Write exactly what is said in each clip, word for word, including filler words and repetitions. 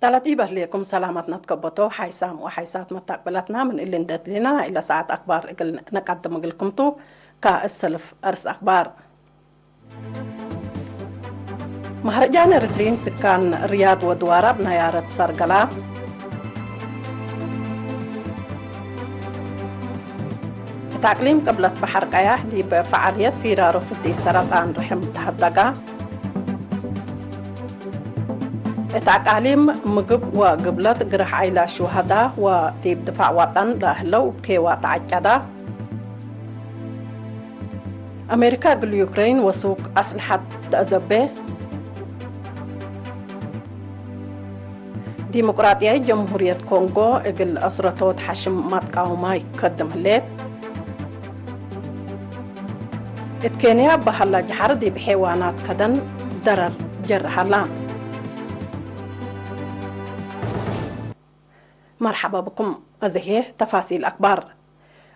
ዳላት ኢበህሌኩም ሰላመት ነትከበቶ ሓይሳም ወሓይሳት መታቅብለትና ምን እሊ እንዴ ትሌና ናይለ ሰዓት አክባር እግል ነቀድም እግልኩም ቱ። ከእሰልፍ እርስ አክባር። መህረጃን ኤሪትሪን ስካን ርያድ ወድዋራ እብ ነያረት ሰርገላ። እት አቅሊም ቅብለት በሐር ቀያሕ ዲብ ፈዓልየት ፊራሮ ፍዲ ሰረጣን ርሕም ተሀደጋ። እት አቃሊም ምግብ ወግብለት ግርሕ ዓይላ ሹሀዳ ወዲብ ድፋዕ ወጠን ለህለው እብ ኬዋ ተዐጨዳ። አሜሪካ እግል ዩክሬን ወሱቅ አስልሐት ተአዘቤ። ዲሞቅራጥያይት ጀምሁርየት ኮንጎ እግል አስረቶት ሐሽም ማትቃውማይ ከድም ህሌት። እት ኬንያ በሀላ ጀሐር ዲብ ሔዋናት ከደን ደረር ጀረ ሀላ። መርሐባ ብኩም። አዜ ህዬ ተፋሲል አክባር።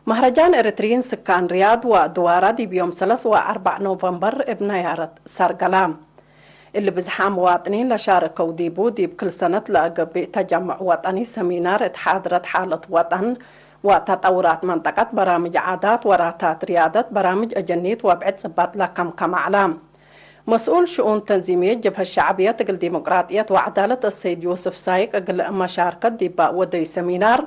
መህረጃን ኤሪትሪን ስካን ርያድ ወድዋራ ዲብ ዮም ሰለስ ወአርበዕ ኖቨምበር እብ ነያረት ሰርገላ። እሊ ብዝሓም መዋጥኒን ለሻረከው ዲቡ፣ ዲብ ክል ሰነት ለገብእ ተጀምዕ ወጠኒ፣ ሰሚናር እት ሓድረት ሓለት ወጠን ወተጠውራት መንጠቀት፣ በራምጅ ዓዳት ወራታት ርያደት፣ በራምጅ አጀኒት ወብዕድ ጽባጥ ለከምከመ ዐለ። መስኡል ሽኡን ተንዚምየት ጀብሀት ሸዕብየት እግል ዲሞቅራጥየት ወዐዳለት አሰይድ ዮስፍ ሳይቅ እግል መሻርከት ዲበ ወደዩ ሰሚናር፣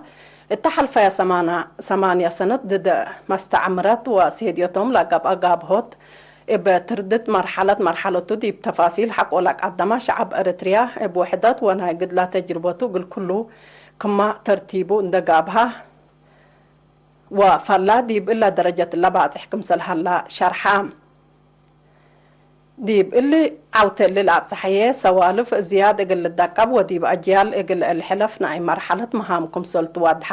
እተ ሐልፈየ ሰማና-፣ ሰማንያ ሰነት ድድ መስተዕምረት ወስሄድየቶም ለገብአ ጋብሆት እብ ትርድት መርሐለት መርሐለቱ ዲብ ተፋሲል ሐቆ ለቀደመ ሸዐብ ኤሪትርያ እብ ውሕደት ወናይ ግድላ ተጅርበቱ እግል ኩሉ ክመ ተርቲቡ እንደ ጋብሀ ወፈላ ዲብ እለ ደረጀት ለባጽሕ ክምሰል ሀላ ሸርሐ። ዲብ እሊ ዐውቴ እሊ ለአብጸሐየ ሰዋልፍ ዝያድ እግል ልደቀብ ወዲብ አጅያል እግል ልሕለፍ ናይ መርሐለት መሃም ክምሰል ትወድሐ።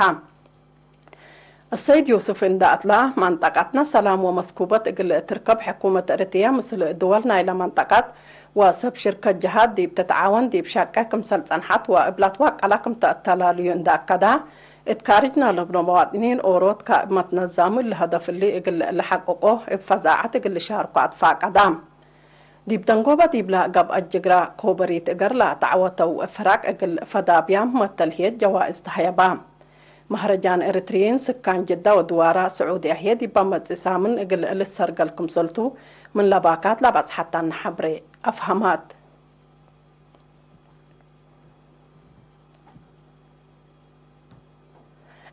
አሰይድ ዮስፍ እንደ አትላ፣ መንጠቀትነ ሰላም ወመስኩበት እግል ትርከብ ሕኩመት ኤሪትርያ ምስል ድወል ናይለ መንጠቀት ወሰብ ሽርከት ጀሃት ዲብ ትትዓወን ዲብ ሸቄ ክምሰል ጸንሐት ወእብላት ዋቀላ ክም ተአተላልዩ እንደ አከዳ፣ እት ካርጅ ናለብኖ መዋጥኒን ኦሮት ከእብ መትነዛሙ እሊ ሀደፍ እሊ እግል ለሐቅቆ እብ ፈዛዐት እግል ልሻርኮ አትፋቀዳ። ዲብ ደንጎበ ዲብላ ገብአት ጅግራ ኮበሪት እገር ለአተዐወተው ፍራቅ እግል ፈዳብያም መተልህየት ጀዋእዝ ተሀየባ። መህረጃን ኤሪትሪይን ስካን ጅዳ ወድዋራ ስዑድያ ህዬ ዲበ መጽእ ሳምን እግል ልሰርገል ክምሰልቱ ምን ለባካት ለበጽሐታነ ሐብሬ አፍሀማት።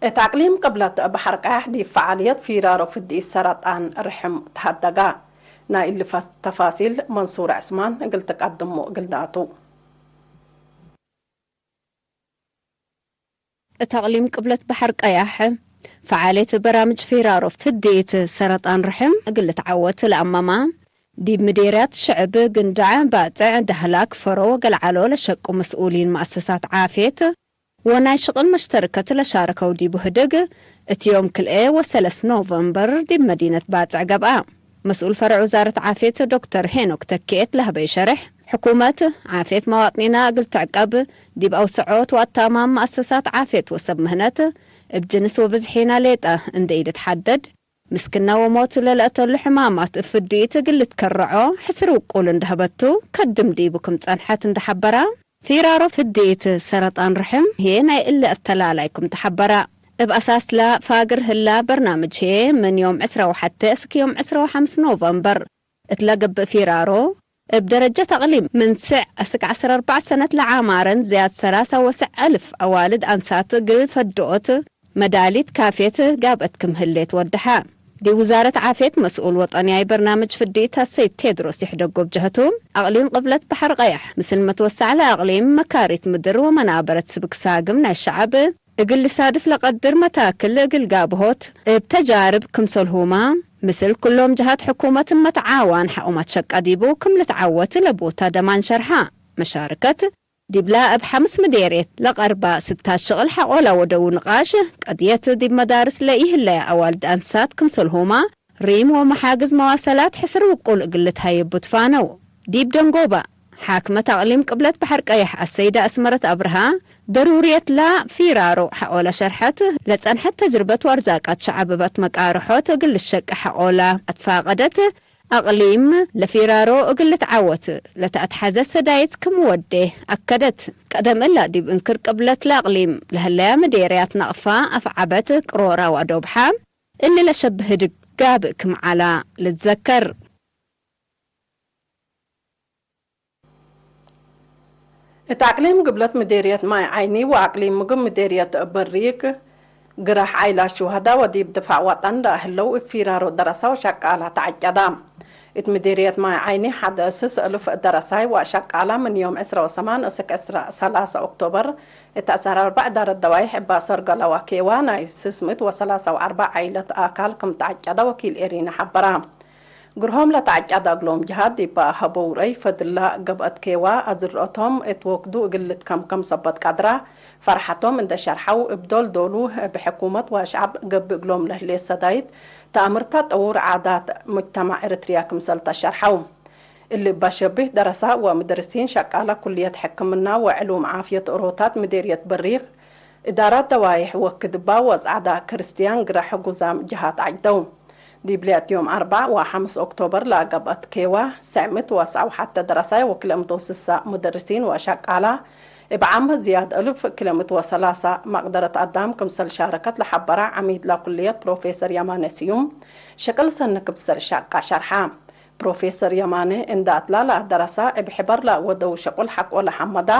እት አቅሊም ቅብለት በሐር ቀያሕ ዲብ ፈዓልየት ፊራሮ ፍድኢት ሰረጣን ርሕም ተሀደጋ። ናይ እሊ ፈ-፣ ተፋሲል መንሱር ዕስማን እግል ትቀድሞ እግልናቱ። እት አቅሊም ቅብለት በሐር ቀያሕ ፈዓልየት በራምጅ ፊራሮ ፍድኢት ሰረጣን ርሕም እግል ልትዓወት ለአመማ፣ ዲብ ምዴርያት ሽዕብ፣ ግንዳዕ፣ ባጽዕ፣ ዳህላክ፣ ፈሮ ወገልዓሎ ለሸቁ መስኡሊን መአሰሳት ዓፍየት፣ ወናይ ሽቅል መሽተርከት ለሻረከው ዲቡ ህድግ፣ እት ዮም ክልኤ ወሰለስ ኖቨምበር ዲብ መዲነት ባጽዕ ገብአ። መስኡል ፈረዕ ውዛረት ዓፍየት ዶክተር ሄኖክ ተኪኤት ለህበዩ ሸርሕ፣ ሕኩመት፣ ዓፍየት መዋጥኒና እግል ትዕቀብ፣ ዲብ አውሰዖት ወአታማም መአሰሳት ዓፍየት ወሰብ ምህነት፣ እብ ጅንስ ወብዝሒና ሌጠ እንዴ ኢልትሐደድ፣ ምስክና ወሞት ለለአተሉ ሕማማት እብ ፍድኢት እግል ልትከረዖ ሕስር ውቁል እንደ ሀበቱ፣ ከድም ዲቡ ክም ጸንሐት እንደ ሐበራ፣ ፊራሮ ፍድኢት ሰረጣን ርሕም ህዬ ናይ እሊ አተላላይ ክም ተሐበራ። እብ አሳስላ ፋግር ህላ በርናምጅ ህዬ ምን ዮም ዕስራ ወሐቴ እስክ ዮም ዕስራ ወሐምስ ኖቨምበር እት ለገብእ ፊራሮ፣ እብ ደረጀት አቅሊም ምን ስዕ እስክ ዐስር አርበዕ ሰነት ለዓማረን ዝያድ ሰላሳ ወስዕ አልፍ አዋልድ አንሳት እግል ፈድኦት መዳሊት ካፍየት ጋብአት ክም ህሌት ወደሐ። ዲብ ውዛረት ዓፍየት መስኡል ወጠንያይ በርናምጅ ፍድኢት አሰይድ ቴድሮስ ይሕደጎ እብ ጀህቱ፣ አቅሊም ቅብለት በሐር ቀያሕ ምስል መትወሰዕ ለአቅሊም መካሪት ምድር ወመናበረት ስብክ ሳግም ናይ ሸዐብ እግል ልሳድፍ ለቀድር መታክል እግል ጋብሆት እብ ተጃርብ ክምሰልሁመ፣ ምስል ክሎም ጀሃት ሕኩመት መትዓዋን ሐቆ መትሸቀ ዲቡ ክም ልትዓወት ለቦታ ደማን ሸርሐ። መሻርከት ዲብላ እብ ሐምስ ምዴርየት ለቀርባ ስታት ሽቅል ሐቆላ ወደው ንቃሽ፣ ቀድየት ዲብ መዳርስ ለኢህለየ አዋልድ አንሳት ክምሰልሁመ፣ ሪም ወመሓግዝ መዋሰላት ሕስር ውቁል እግል ልትሀየቡ ትፋነው። ዲብ ደንጎባ፣ ሓክመት አቅሊም ቅብለት በሐር ቀየሕ አሰይደ አስመረት አብርሃ፣ ደሩርየት ለፊራሮ ሐቆለ ሸርሐት፣ ለጸንሐት ተጅርበት ወአርዛቃት ሸዐብ እብ አትመቃርሖት እግል ልሸቄ ሐቆለ አትፋቀደት፣ አቅሊም ለፊራሮ እግል ልትዓወት ለተአትሐዘ ሰዳይት ክም ወዴ አከደት። ቀደም እላ ዲብ እንክር ቅብለት ለአቅሊም ለህለያ ምዴርያት ነቅፋ አፍዓበት፣ ቅሮራ ወአዶብሓ እሊ ለሸብህ ህድግ ጋብእ ክም ዐላ ልትዘከር። እት አቅሊም ግብለት ምዴርየት ማይ ዓይኒ ወአቅሊም ምግብ ምዴርየት በሪክ፣ ግራሕ ዓይላ ሹሀዳ ወዲብ ድፋዕ ወጠን ለህለው እብ ፊራሮ ደረሳ ወሸቃላ ተዐጨዳ። እት ምዴርየት ማይ ዓይኒ ሐደ ስስ እልፍ ደረሳይ ወሸቃላ ምን ዮም ዕስራ ወሰማን እስክ ዕስራ፣ ሰላሳ ኦክቶበር እት አሳር አርበዕ ዳረት ደዋይሕ እባ ሰርገላ ወኬዋ ናይ ስስ ምእት ወሰላሳ ወአርበዕ ዓይለት አካል ክም ተዐጨዳ ወኪል ኤሪና ሐበራ። ግርሆም ለተዐጨደ እግሎም ጀሃት ዲብ ሀበው ረይ ፈድላ ገብአት ኬዋ አዝርኦቶም እት ወክዱ እግል ልትከምከም ሰበት ቀድራ፣ ፈርሐቶም እንደ ሸርሐው፣ እብ ዶል ዶሉ እብ ሕኩመት ወሸዐብ ገብእ እግሎም ለህሌት ሰዳይት ተአምርተ ጥዉር ዓዳት ሙጅተማዕ ኤረትርያ ክምሰል ተሸርሐው። እሊ እበ ሸቢህ ደረሳ ወምደርሲን ሸቃለ ኩልየት ሕክምና ወዕሉም ዓፍየት ኦሮታት ምዴርየት በሪክ፣ እዳራት ደዋይሕ ወክድ እባ ወጸዕዳ ክርስትያን ግራሐ ጉዛም ጀሃት ዐጅደው። ዲብሊያት ዮም አርበዕ ወሐምስ ኦክቶበር ለገብአት ኬዋ፣ ሰዕምት ወሰዐው ሐተ ደረሳይ ወክልኤ ምእት ወስሳ ሙደርሲን ወሸቃላ፣ እብ ዓመት ዝያድ እልፍ ክልኤ ምእት ወሰላሳ መቅደረት አዳም ክምሰል ሻረከት ለሐበራ ዐሚድ ለኩልየት ፕሮፌሰር የማነ ስዩም፣ ሸቅል ሰኒ ክምሰል ሸቃ ሸርሐ። ፕሮፌሰር የማነ እንደ አትላ ለአደረሳ እብ ሕበር ለአወደው ሸቁል ሐቆ ለሐመዳ፣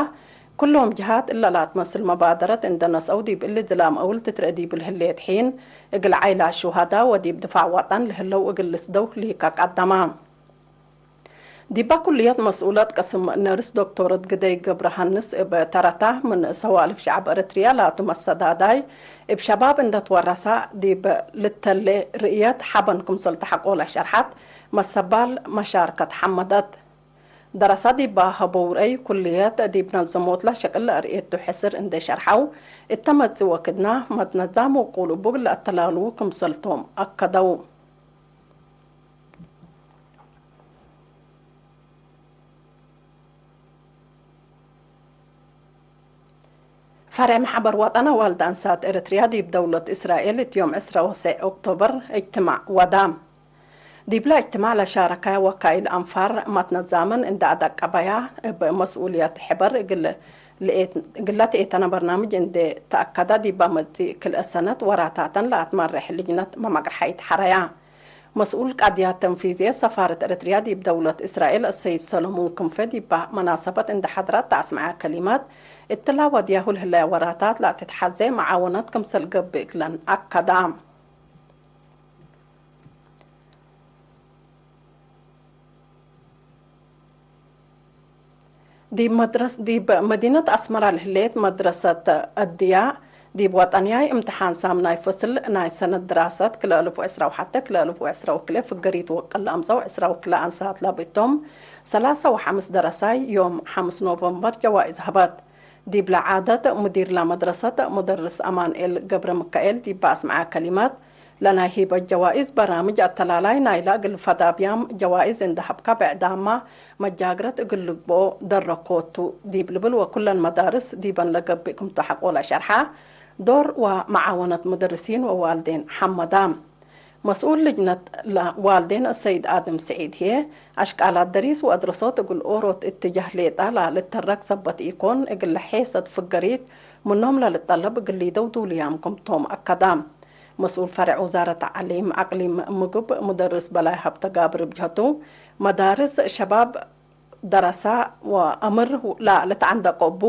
ክሎም ጀሃት እለ ላትመስል መባደረት እንደ ነስአው ዲብ እሊ ዝላም አውል ትትረአ ዲብ ለህሌት ሒን፣ እግል ዓይላ ሹሀዳ ወዲብ ድፋዕ ወጠን ለህለው እግል ልስደው ሊከ ቀደማ። ዲባ ኩልየት መስኡለት ቅስም ነርስ ዶክቶረት ግደይ ገብረሃንስ እብ ተረታ፣ ምን ሰዋልፍ ሸዐብ ኤረትርያ ላቱ መሰዳዳይ እብ ሸባብ እንደ ትወረሳ ዲብ ልተሌ ርእየት ሐበን ክምሰል ተሐቆለ ሸርሐት፣ መሰባል መሻርከት ሐመደት። ደረሳ ዲብ ሀበው ረይ ኩልየት ዲብ ነዘሞት ለሸቅል ለአርኤቱ ሕስር እንዴ ሸርሐው፣ እተ መጽእ ወክድና መትነዛም ወቁል እቡ ለአተላሉ ክምሰልቶም አከደው። ፈሬዕ መሕበር ወጠን አዋልድ አንሳት ኤረትርያ ዲብ ደውለት እስራኤል እት ዮም ዕስራ ወሰዕ ኦክቶበር እጅትማዕ ወዳ። ዲብለ እጅትማዕ ለሻረካያ ወካይል አንፋር መትነዛምን እንደ አደቀበያ፣ እብ መስኡልየት ሕበር እግል ለኤት-፣ እግል ለትኤተነ በርናምጅ እንዴ ተአከዳ፣ ዲባ መጽእ ክልኤ ሰነት ወራታተን ለአትመሬሕ ልጅነት መመቅርሐይት ሐረያ። መስኡል ቀድያት ተንፊዝየት ሰፋረት ኤረትርያ ዲብ ደውለት እስራኤል አሰይድ ሰሎሞን ክንፈ ዲባ መናሰበት እንደ ሐድራ ተአስመዐ ከሊማት፣ እትላ ወድያሁ ለህለያ ወራታት ለአትትሐዜ መዓወነት ክምሰል ገብእ እግለን አከዳ። ዲብ መድረስ-፣ ዲብ መዲነት አስመራ ለህሌት መድረሰት አድያ፣ ዲብ ወጠንያይ እምትሓን ሳምናይ ፍስል ናይ ሰነት ድራሰት ክልኤ አልፍ ወዕስራ ወሐተ ክልኤ አልፍ ወዕስራ ወክልኤ ፍገሪት ወቅል ለአምጸው ዕስራ ወክልኤ አንሳት ለብእቶም፣ ሰላሳ ወሐምስ ደረሳይ ዮም ሐምስ ኖቨምበር ጀዋይዝ ሀበት። ዲብለ ዓደት፣ ሙዲር ለመድረሰት ሙደርስ አማንኤል ገብረ ምካኤል ዲብ አስመዐ ከሊማት፣ ለናይ ሂበት ጀዋይዝ በራምጅ አተላላይ ናይላ እግል ፈዳብያም ጀዋይዝ እንደ ሀብካ ብዕዳማ መጃግረት እግል ልግብኦ ደረኮቱ ዲብ ልብል ወኩለን መዳርስ ዲበን ለገብእ ክምቱ ሐቆለ ሸርሐ፣ ዶር ወመዓወነት ሙደርሲን ወዋልዴን ሐመዳ። መስኡል ልጅነት ለዋልዴን አሰይድ አድም ስዒድ ህዬ፣ አሽቃላት ደሪስ ወአድረሶት እግል ኦሮት እትጃህ ሌጣ ለልተረክ ሰበት ኢኮን፣ እግል ሔሰት ፍገሪት ምኖም ለልጠለብ እግል ሊደው ዱልያም ክምቶም አከዳ። መስኡል ፈሬዕ ውዛረት ተዕሊም አቅሊም ምግብ ሙደርስ በላይ ሀብተ ጋብር እብ ጀህቱ፣ መዳርስ ሸባብ ደረሳ ወአምር ለልትዐንደቆ እቡ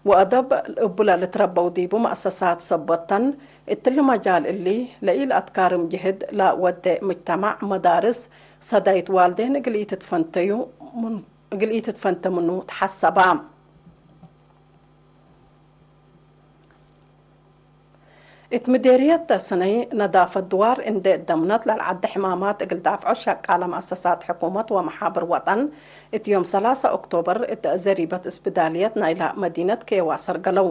ወአደብ እቡ ለልትረበው ዲቡ መአሰሳት ሰቦተን፣ እትሊ መጃል እሊ ለኢለአትካርም ጅህድ ለወዴ ምጅተማዕ መዳርስ ሰዳይት ዋልዴን እግል ኢትትፈንተዩ ምን-፣ እግል ኢትትፈንተ ምኑ ተሐሰባ። እት ምዴርየት ሰነይ ነዳፈት ድዋር እንዴ ደምነት ለልዐደ ሕማማት እግል ዳፍዖ ሸቃለ መአሰሳት ሕኩመት ወመሓብር ወጠን፣ እት ዮም ሰላሳ ኦክቶበር እት ዘሪበት እስብዳልየት ናይላ መዲነት ኬዋ ሰርገለው።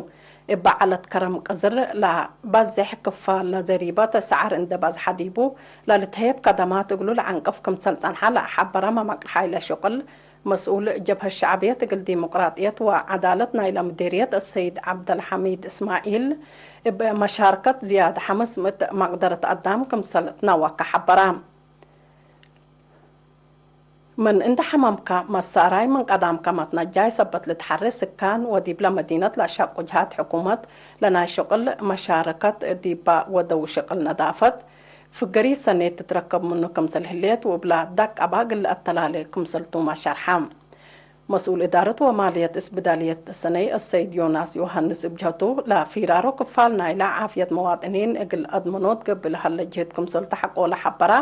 እበ ዐለት ከረም ቅዝር ለበዜሕ ክፋል ለዘሪበት ሰዓር እንዴ በዝሐ ዲቡ፣ ለልትሀየብ ከደማት እግሉ ለዐንቅፍ ክምሰል ጸንሐ ለአሐበረ መመቅር ሐይለ ሹቅል፣ መስኡል ጀብሀት ሸዕብየት እግል ዲሞቅራጥየት ወዐዳለት ናይለ ምዴርየት አሰይድ ዐብደልሐሚድ እስማዒል፣ እብ መሻርከት ዝያድ ሐምስ ምእት መቅደረት አዳም ክምሰል ትናወከ ሐበረ። ምን እንዴ ሐመምከ መሳራይ፣ ምን ቀዳምከ መትነጃይ ሰበት ልትሐሬ ስካን ወዲብለ መዲነት ለአሸቁ ጀሃት ሕኩመት ለናይ ሽቅል መሻረከት ዲባ ወደው ሽቅል ነዳፈት ፍገሪ ሰኔት ትትረከብ ምኑ ክምሰል ህሌት ወእብላ ዳቅ አባግ ለአተላሌ ክምሰልቱመ ሸርሐ። መስኡል እዳረት ወማልየት እስብዳልየት ሰነይ አሰይድ ዮናስ ዮሐንስ እብ ጀህቱ፣ ለፊራሮ ክፋል ናይለ ዓፍየት መዋጥኒን እግል አድመኖት ገብእ ለሀለ ጅህድ ክምሰል ተሐቆ ለሐበራ፣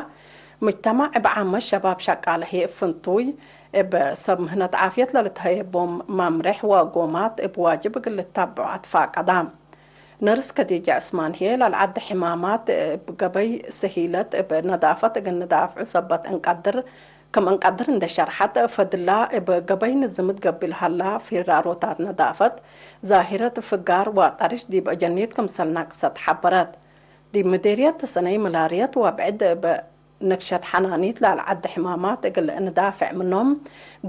ምጅተማዕ እብ ዓመት ሸባብ ሸቃለ ህዬ እብ ፍንቱይ፣ እብ ሰብ ምህነት ዓፍየት ለልትሀየቦም መምሬሕ ወአጎማት እብ ዋጅብ እግል ልታብዖ አትፋቀዳ። ነርስ ከዲጀ ዑስማን ህዬ፣ ለልዐድ ሕማማት እብ ገበይ ሰሂለት እብ ነዳፈት እግል ንዳፍዑ ሰበት እንቀድር፣ ክም እንቀድር እንዴ ሸርሐት፣ ፈድላ እብ ገበይ ንዝምት ገብእ ለሀላ ፊራሮታት ነዳፈት፣ ዛሂረት ፍጋር ወጠርሽ ዲብ አጀኒት ክምሰል ነቅሰት ሐበረት። ዲብ ምዴርየት ተሰነይ ምላርየት ወብዕድ እብ ንክሸት ሐናኒት ለልዐድ ሕማማት እግል ንዳፍዕ ምኖም፣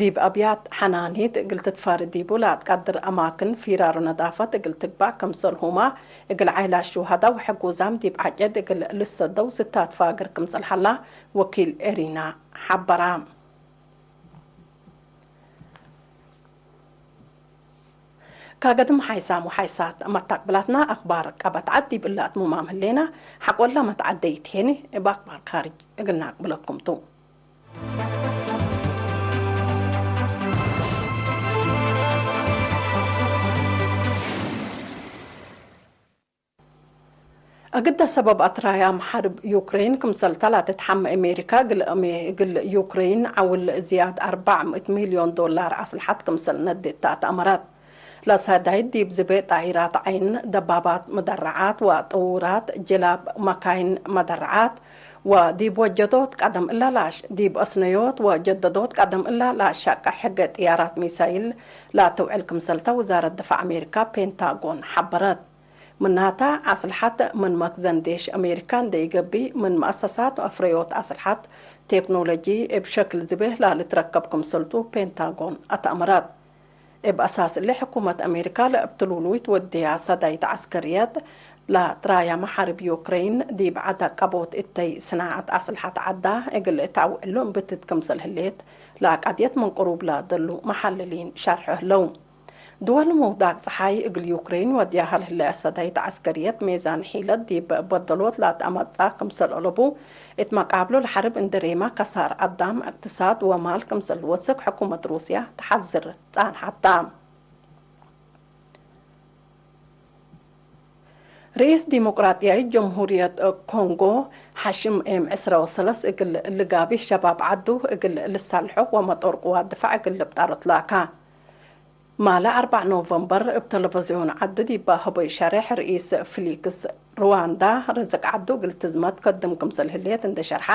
ዲብ አብያት ሐናኒት እግል ትትፋሪ ዲቡ ለአትቀድር አማክን ፊራሮ ነዳፈት እግል ትግባእ ክምሰልሁመ፣ እግል ዓይላት ሹሀዳ ወሕጉዛም ዲብ ዐጨድ እግል ልሰደው ስታት ፋግር ክምሰል ሀላ ወኪል ኤሪና ሐበራ። ካገድም ሓይሳም ወሓይሳት መታቅብላትና አክባር ቀበት ዐድ ዲብ እለ አትሙማም ህሌና፣ ሐቆለ መትዓደይት ሄኒ እብ አክባር ካርጅ እግል ናቅብለኩም ቱ። እግደ ሰበብ አትራያም ሐርብ ዩክሬን ክምሰልተ ለትትሐመ አሜሪካ፣ እግል አሜ-፣ እግል ዩክሬን ዐውል ዝያድ አርበዕ ምእት ሚልዮን ዶላር አስልሐት ክምሰል ነዴት ተአትአመረት። ለሰዳይት ዲብ ዝቤ ጣኢራት ዐይን፣ ደባባት መደረዓት ወጥውራት ጅላብ መካይን መደረዓት ወዲብ ወጀዶት ቀደም እለ ላሽ፣ ዲብ አስነዮት ወጀደዶት ቀደም እለ ላሸቀ ሕገ ጥያራት ሚሳይል ለትውዕል ክምሰልተ ውዛረት ድፋዕ አሜሪካ ፔንታጎን ሐበረት። ምናተ፣ አስልሐት ምን መክዘን ዴሽ አሜሪካ እንዴ ኢገብእ፣ ምን መአሰሳት አፍረዮት አስልሐት ቴክኖሎጂ እብ ሸክል ዝቤህ ላልትረከብ ክምሰልቱ ፔንታጎን አትአመረት። እብ አሳስ እሊ፣ ሕኩመት አሜሪካ ለእብ ትሉሉይት ወድያ ሰዳይት ዐስከርየት ለትራያመ ሐርብ ዩክሬን፣ ዲብ ዐድ አቀቦት እተይ ስናዐት አስልሐት ዐዳ እግል ተአውዕሉ እምብትት ክምሰል ህሌት ለአቃድየት ምን ቅሩብ ለደሉ መሐልሊን ሸርሑ ህለው። ድወል ምውዳቅ ጸሓይ እግል ዩክሬን ወድያሀ ለህለ አሰዳይት ዐስከርየት ሜዛን ሒለት ዲብ በደሎት ለአትአመጽአ ክምሰል አለቡ፣ እት መቃብሉ ለሐርብ እንዴ ሬመ ከሳር አዳም፣ እቅትሳድ ወማል ክምሰል ልወስክ ሕኩመት ሩስያ ተሐዝር ጻንሐት ተ። ርኢስ ዲሞቅራጥያይት ጀምሁርየት ኮንጎ ሐሽም ኤም ዕስራ ወሰለስ እግል ልጋብህ ሸባብ ዐዱ እግል ልሳልሖ ወመጦር ቅዋት ድፋዕ እግል ልብጠሮ ትላካ። ማለ አርበዕ ኖቨምበር እብ ተለቨዝዮን ዐዱ ዲብ ሀቦይ ሸሬሕ ርኢስ ፍሊክስ ርዋንዳ ርዝቅ ዐዱ እግል ትዝመት ከድም ክምሰል ህሌት እንዴ ሸርሐ፣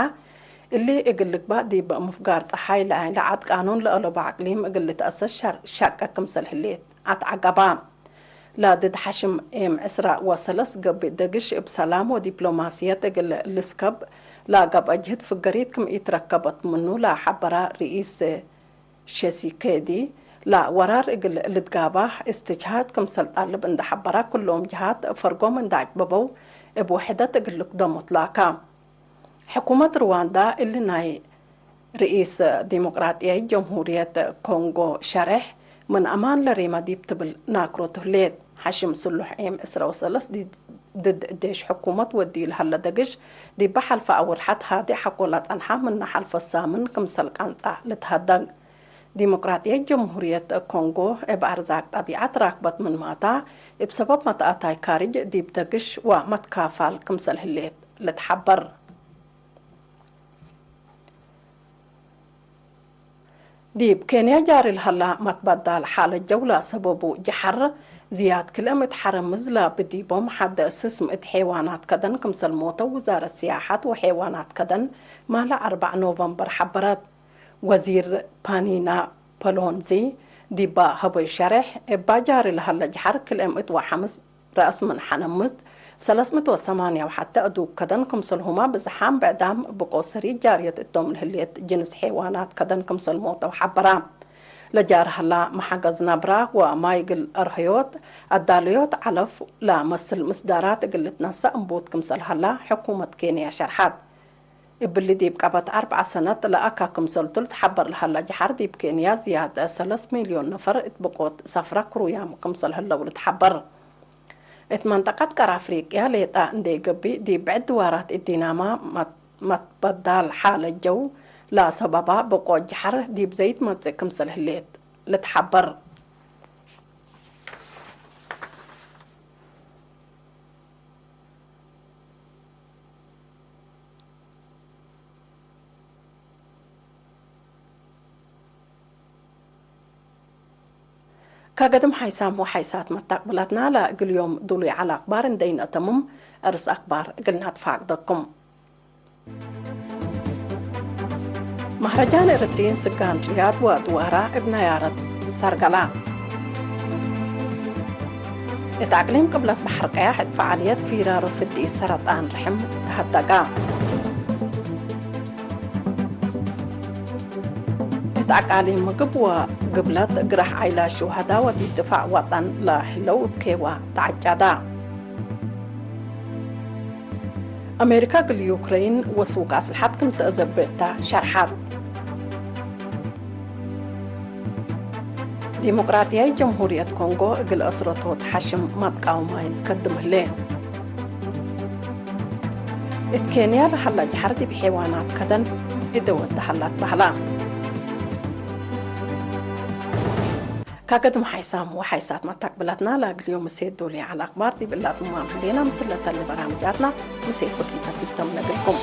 እሊ እግል ልግባእ ዲብ ምፍጋር ጸሓይ ለዐድ ቃኑን ለአለቡ አቅሊም እግል ልትአሰስ ሸር-፣ ሸቀ ክምሰል ህሌት አትዐገባ። ለድድ ሐሽም ኤም ዕስራ ወሰለስ ገብእ ደግሽ እብ ሰላም ወዲፕሎማስየት እግል ልስከብ ለገብአ ጅህድ ፍገሪት ክም ኢትረከበት ምኑ ለሐበረ ርኢስ ሼሲኬዲ፣ ለወራር እግል ልትጋባህ እስትጅሃድ ክምሰል ጣልብ እንዴ ሐበረ፣ ክሎም ጀሃት ፈርጎም እንዴ አጭበበው እብ ውሕደት እግል ልክደሞ ትላካ። ሕኩመት ርዋንዳ እሊ ናይ ርኢስ ዲሞቅራጥያይት ጀምሁርየት ኮንጎ ሸሬሕ ምን አማን ለሬመ ዲብ ትብል ናክሮቱ ህሌት። ሐሽም ስሉሕ ኤም ዕስራ ወሰለስ ዲ-፣ ድድ ዴሽ ሕኩመት ወድዩ ለሀለ ደግሽ፣ ዲበ ሐልፈ አውርሐት ሃድእ ሐቆ ለጸንሐ፣ ምነ ሐልፈ ሳምን ክምሰል ቃንጻ ልትሀደግ። ዲሞቅራጥያይት ጀምሁርየት ኮንጎ እብ አርዛቅ ጠቢዐት ራክበት ምንማታ፣ እብ ሰበብ መትአታይ ካርጅ ዲብ ደግሽ ወመትካፋል ክምሰል ህሌት ልትሐበር። ዲብ ኬንያ ጃሪ ለሀላ መትበዳል ሓለት ጀው ለሰበቡ ጀሐር ዝያድ ክልኤ ምእት ሐረምዝ ለብዲቦም ሐደ ስስም እት ሔዋናት ከደን ክምሰል ሞተው ውዛረት ስያሐት ወሔዋናት ከደን ማለ አርበዕ ኖቨምበር ሐበረት። ወዚር ፓኒና ፐሎንዚ ዲባ ሀቦይ ሸሬሕ፣ እባ ጃሪ ለሀለ ጀሐር ክልኤ ምእት ወሐምስ ረአስ ምን ሐነምት፣ ሰለስ ምእት ወሰማንያ ወሐተ አዱግ ከደን ክምሰልሁመ ብዝሓም ብዕዳም ብቆ ሰሪት ጃርየት እቶም ለህሌት ጅንስ ሔዋናት ከደን ክምሰል ሞተው ሐበራ። ለጃር ሀላ መሐገዝ ነብራ ወማይ እግል አርህዮት፣ አዳለዮት ዐለፍ ለመስል ምስዳራት እግል ልትነሰእ እምቡት ክምሰል ሀላ ሕኩመት ኬንያ ሸርሐት። እብሊ ዲብ ቀበት አርብዐ ሰነት ለአካ ክምሰልቱ ልትሐበር ለሀላ ጀሐር፣ ዲብ ኬንያ ዝያድ ሰለስ ሚልዮን ነፈር እት ብቆት ሰፍረ ክሩያም ክምሰል ህለው ልትሐበር። እት መንጠቀት ቀር አፍሪቅያ ሌጣ እንዴ ገብእ፣ ዲብ ብዕድ ድዋራት እዲናማ መት-፣ መትበዳል ሓለት ጀው ለሰበባ ብቆት ጀሐር ዲብ ዘይትመጽእ ክምሰል ህሌት ልትሐበር። ከገድም ሓይሳም ወሓይሳት መታቅብላትና ለእግል ዮም ዱሉይ ዐለ አክባር እንዴ ኢነአተምም፣ እርስ አክባር እግል ነትፋቅደኩም። መህረጃን ኤረትርዪን ስጋን ርያድ ወድዋራ እብ ነያረት ሰርገላ። እት አቅሊም ቅብለት በሐር ቀያሕ እት ፈዓልየት ፊራሮ ፍድኢት ሰረጣን ርሕም ተሀደጋ። እት አቃሊም ምግብ ወግብለት ግራሕ ዓይላት ሹሀዳ ወዲብ ድፋዕ ወጠን ለህለው እብ ኬዋ ተዐጃዳ። አሜሪካ እግል ዩክረይን ወሱቅ አስልሐት ክም ተአዘብጥ ተ ሸርሐት። ዲሞቅራጥያይት ጀምሁርየት ኮንጎ እግል አስረቶት ሐሽም መትቃውማይት ከድም ህሌ። እት ኬንያ ለሀላ ጀሐር ዲብ ሔዋናት ከደን እደወት ተሀላ ትበህላ። ካገድም ሓይሳም ወሓይሳት መታቅብላትና ለእግል ዮም እሴት ዶል ዐለ አክባር ዲብ እላ ትማም ህሌና። ምስል ለተሌ በራምጃትና ምሴት ወዲብ ተትግተም ነግርኩም።